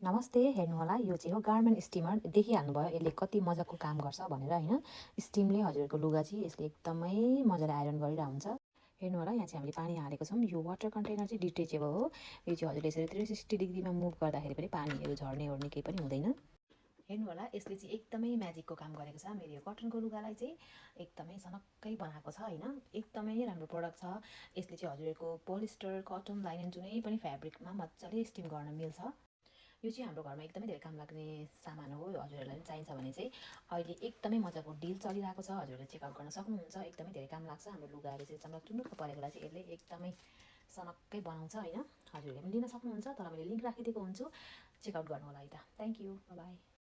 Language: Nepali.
नमस्ते, हेर्नु होला यो चाहिँ हो गार्मेन्ट स्टिमर। देखिहाल्नुभयो यसले कति मजाको काम गर्छ भनेर हैन। स्टिमले हजुरको लुगा चाहिँ यसले एकदमै मजाले आइरन गरिरहेको हुन्छ। हेर्नु होला यहाँ चाहिँ हामीले पानी हालेको छौँ। यो वाटर कन्टेनर चाहिँ डिटेचेबल हो। यो चाहिँ हजुरले यसरी 360 डिग्रीमा मुभ गर्दाखेरि पनि पानीहरू झर्ने ओर्ने केही पनि हुँदैन। हेर्नु होला यसले चाहिँ एकदमै म्याजिकको काम गरेको छ। मेरो यो कटनको लुगालाई चाहिँ एकदमै सनक्कै बनाएको छ हैन। एकदमै राम्रो प्रोडक्ट छ। यसले चाहिँ हजुरको पोलिस्टर, कटन, लाइनन जुनै पनि फ्याब्रिकमा मजाले स्टिम गर्न मिल्छ। यो चाहिँ हाम्रो घरमा एकदमै धेरै काम लाग्ने सामान हो। हजुरहरूलाई पनि चाहिन्छ भने चाहिँ अहिले एकदमै मजाको डिल चलिरहेको छ। हजुरहरूले चेकआउट गर्न सक्नुहुन्छ। एकदमै धेरै काम लाग्छ। हाम्रो लुगाहरू चाहिँ चमक टुनुक्क परेकोलाई चाहिँ यसले एकदमै सनक्कै बनाउँछ हैन। हजुरहरूले पनि लिन सक्नुहुन्छ। तर मैले लिङ्क राखिदिएको हुन्छु। चेकआउट गर्नु होला है त। Thank you. बाई।